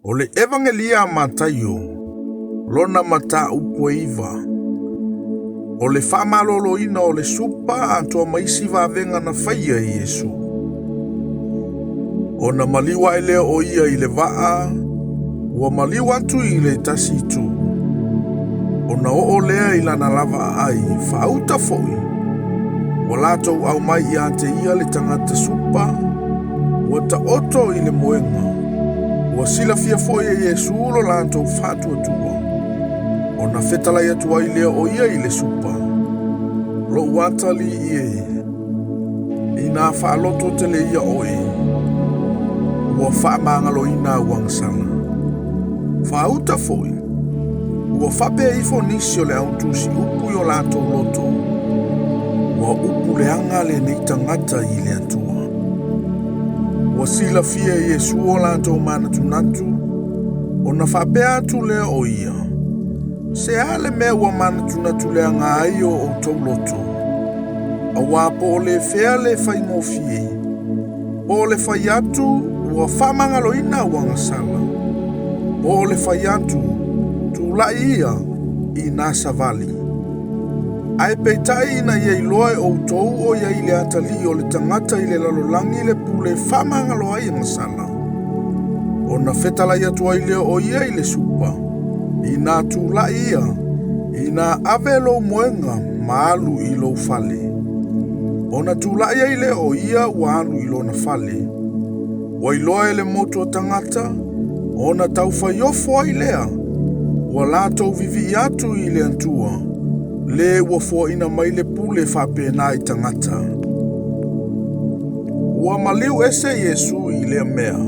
O le Evagelia a Mataio, lona mataupu e 9. O le faamaloloina o le supa atoa ma isi vavega na faia e Iesu. Ona maliu ae lea o ia i le vaa, ua maliu atu i le tasi itu. Ona oo lea i lana lava aai, faauta foi. Ua latou aumai ia te ia le tagata supa, ua taoto i le moega. Ua silafia foi e Iesu lo latou faatuatua. Ona fetalai atu ai lea o ia i le supa, Lou atalii e, inā faaloto tele ia oe, ua faamagaloina au agasala. Faauta foi, ua faapea ifo nisi o le au tusi upu i o latou loto, ua upu leaga lenei tagata i le Atua. Ua silafia e Iesu o latou manatunatu, ona faapea atu lea o ia, Se a le mea ua manatunatu leaga ai o outou loto? Auā po o le fea le faigofie, po o le fai atu ua faamagaloina au agasala, po o le fai atu tulai ia i nā savali. Ae peitai ina ia iloa e outou o i ai i le atalii o le tagata i le lalolagi le pule e faamagalo ai agasala. Ona fetalai atu ai lea o ia i le supa, inā tulai ia, inā ave lou moega ma alu i lou fale. Ona tulai ai lea o ia ua alu i lona fale. Ua iloa e le motu o tagata, ona taufaiofo ai lea, ua latou vivii atu i le Atua, le ua foaina mai le pule faapena i tagata. Ua maliu ese Iesu i lea mea,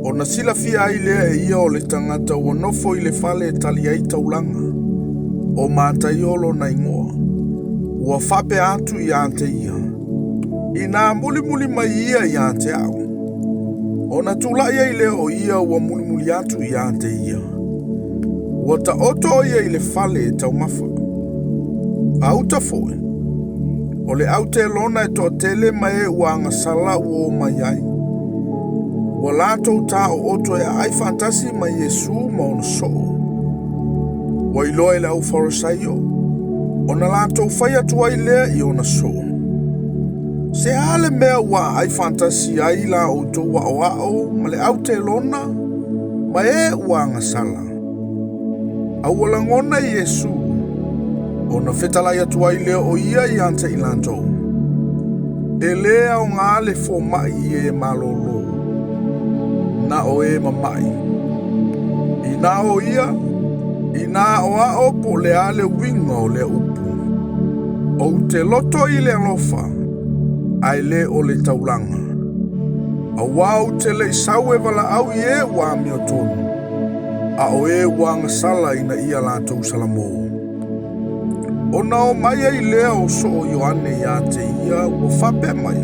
ona silafia ai lea e ia o le tagata ua nofo i le fale e tali ai taulaga, o Mataio lona igoa. Ua faapea atu ia te ia, Inā mulimuli mai ia ia te au. Ona tulai ai lea o ia ua mulimuli atu ia te ia. Ua taoto o ia i le fale e taumafa. Faauta foi, o le autelona e toatele ma e ua agasala ua omai ai. Ua latou taooto e aai faatasi ma Iesu ma ona soo. Ua iloa e le au Farisaio, ona latou fai atu ai lea i ona soo. Se a le mea ua aai faatasi ai la outou aoao ma le autelona ma e ua agasala? A ua lagona e Iesu, ona fetalai atu ai lea o ia ia te i latou. E lē aogā le fomai i e malōlō, na o e mamaʻi. Inā o ia, inā aoao po o le a le uiga o lea upu. Ou te loto i le alofa, ae le o le taulaga. Auā ou te le i sau e valaau i e ua amiotonu, a o e ua agasala ina ia latou salamō. Ona o mai ai lea o soo Ioane ia te ia ua faapea mai,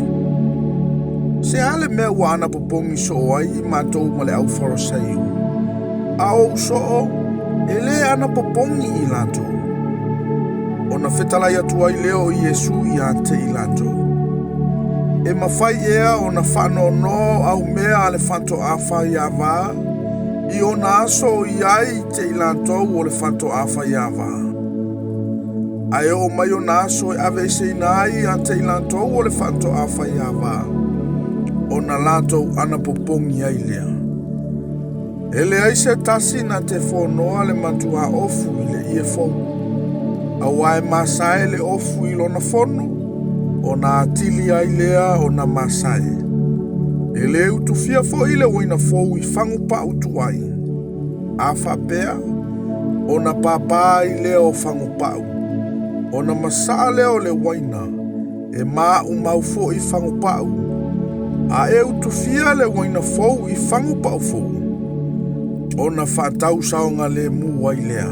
Se a le mea ua anapopogi soo ai matou ma le au Farisaio, a o ou soo e lē anapopogi i latou? Ona fetalai atu ai lea o Iesu ia te i latou, E mafai ea ona faanoanoa au mea a le faatoā faiavā i ona aso o i ai te i latou o le faatoā faiavā? Ae oo mai ona aso e aveeseina ai ia te i latou o le faatoā faiavā, ona latou anapopogi ai lea. E leai se tasi na te fonoa le matuā ofu i le ie fou, auā e masae le ofu i lona fono, ona atili ai lea ona masae. E lē utufia foi le uaina fou i fagupa'u tuai. A faapea, ona pāpā ai lea o fagupa'u, ona masa'a lea o le uaina, e maʻumau foi fagupa'u, a e utufia le uaina fou i fagupa'u fou, ona faatau saogalēmū ai lea.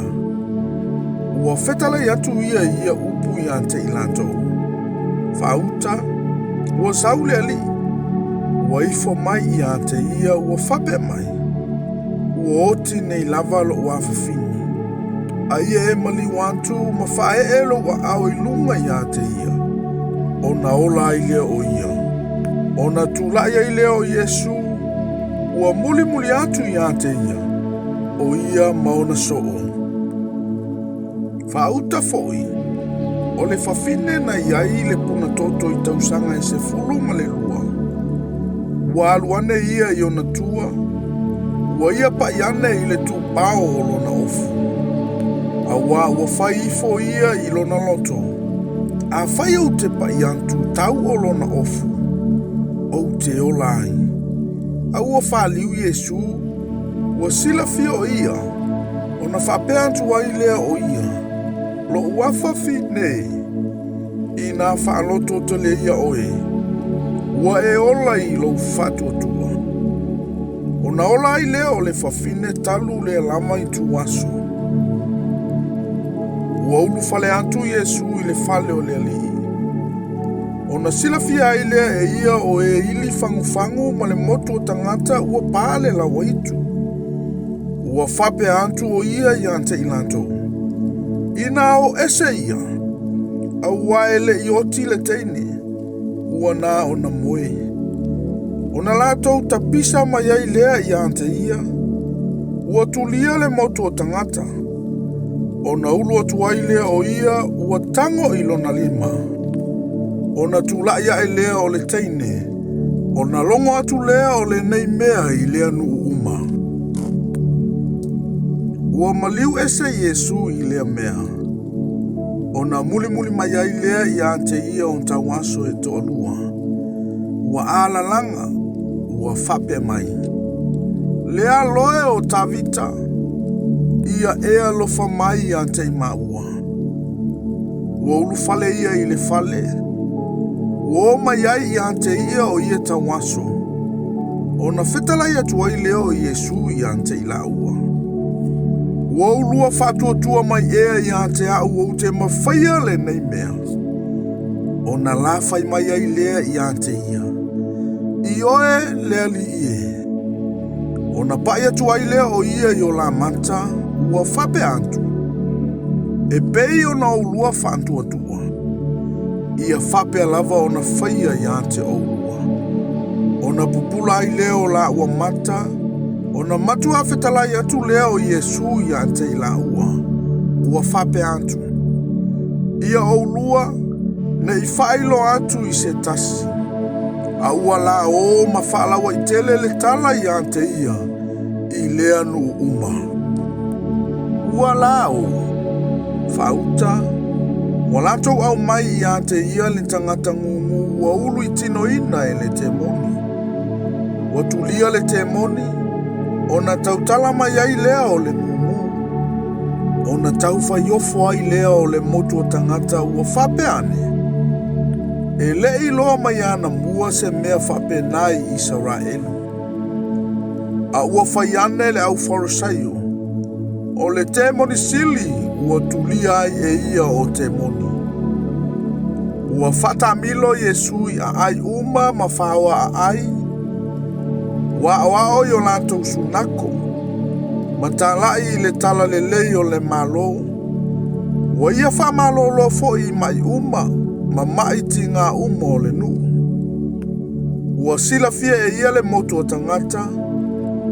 Ua fetalai atu ia i ia upu ia te i latou. Faauta, ua sau le alii, ua ifo mai ia te ia ua faapea mai, Ua oti nei lava lou afafine, a ia e maliu atu ma faaee lou aao i luga ia te ia, ona ola ai lea o ia. Ona tulai ai lea o Iesu, Ua mulimuli atu ia te ia, o ia ma ona soo. Faauta foi, o le fafine na i ai le punatoto i tausaga e 12, ua alu ane ia i ona tua, ua ia pai ane i le tupao o lona ofu. Auā ua fai ifo ia i lona loto, afai ou te pai atu tau o lona ofu, ou te ola ai. A ua faliu Iesu, ua silafia o ia, ona faapea atu ai lea o ia, lou afafine, ina faalototele ia oe, ua e ola i lou faatuatua. Ona ola ai lea o le fafine talu lea lava ituaso. Ua ulufale atu Iesu i le fale o le alii. Ona silafia ai lea e ia o e ili fagufagu ma le motu o tagata ua pale lauaitu. Ua faapea atu o ia ia te i latou, ina o ese ia, auā e le i oti le teine, ua na ona moe. Ona latou tapisa mai ai lea ia te ia, ua tulia le motu o tagata. Ona ulu atu ai lea o ia ua tago i lona lima. Ona tulai ae lea o le teine, ona logo atu lea o lenei mea i lea nuu uma. Ua maliu ese Iesu i lea mea. Ona mulimuli mai ai lea ia te ia o tauaso e toalua. Ua alalaga, ua faapea mai, lea loe o Tavita, ia e alofa mai ia te i maua. Ua ulufale ia i le fale, ua o mai ai ia te ia o ia tauaso. Ona fetalai atu ai lea o Iesu ia te i laua. Ua ulua faatuatua mai ea ia te au ou te mafaia lenei mea. Ona la fai mai ai lea ia te ia, i oe le alii e. Ona pai atu ai lea o ia i o la mata, ua faapea atu, e pei ona oulua faatuatua, ia faapea lava ona faia ia te oulua. Ona pupula ai lea o la ua mata, ona matua fetalai atu lea o Iesu ia te i laua, ua faapea atu, ia oulua ne i faailoa atu i se tasi, a ua la o ma faalauaitele le tala ia te ia i lea nuu uma. Ua la o faauta, ua latou aumai ia te ia le tagata gugu ua ulu i tinoina e le temoni. Ua tulia le temoni, ona tautala mai ai lea o le gugu. Ona taufaiofo ai lea o le motu o tagata ua faapea ane, e le i loa mai ana mua se mea faapena i Isaraelu. A ua fai ane le au Farisaio, o le temoni sili ua tulia ai e ia o temoni. Ua faatamilo Iesu i aai uma ma faoa aai, ua aoao i o latou sunako, ma talai i le tala lelei o le Malo. Ua ia faamalolo foi i mai uma, ma mai tiga uma o le nuu. Ua silafia e ia le motu o tagata,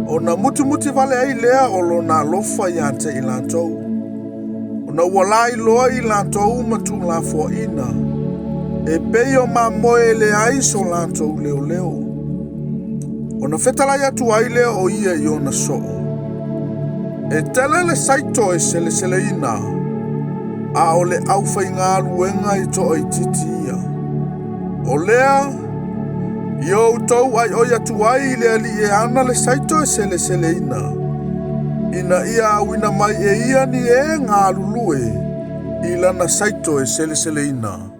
ona mutimuti vale ai lea o lona alofa ia te i latou. Ona ua lailoa i latou ma tuulafoaiina, e pei o mamoe e leai so latou leoleo. Ona fetalai atu ai lea o ia i ona soo, e tele le saito e seleseleina, a o le aufaigaluega e toaitiiti ia. O lea, ia outou aioi atu ai i le alii e ana le saito e seleseleina, ina ia auina mai e ia ni e galulue i lana saito e seleseleina.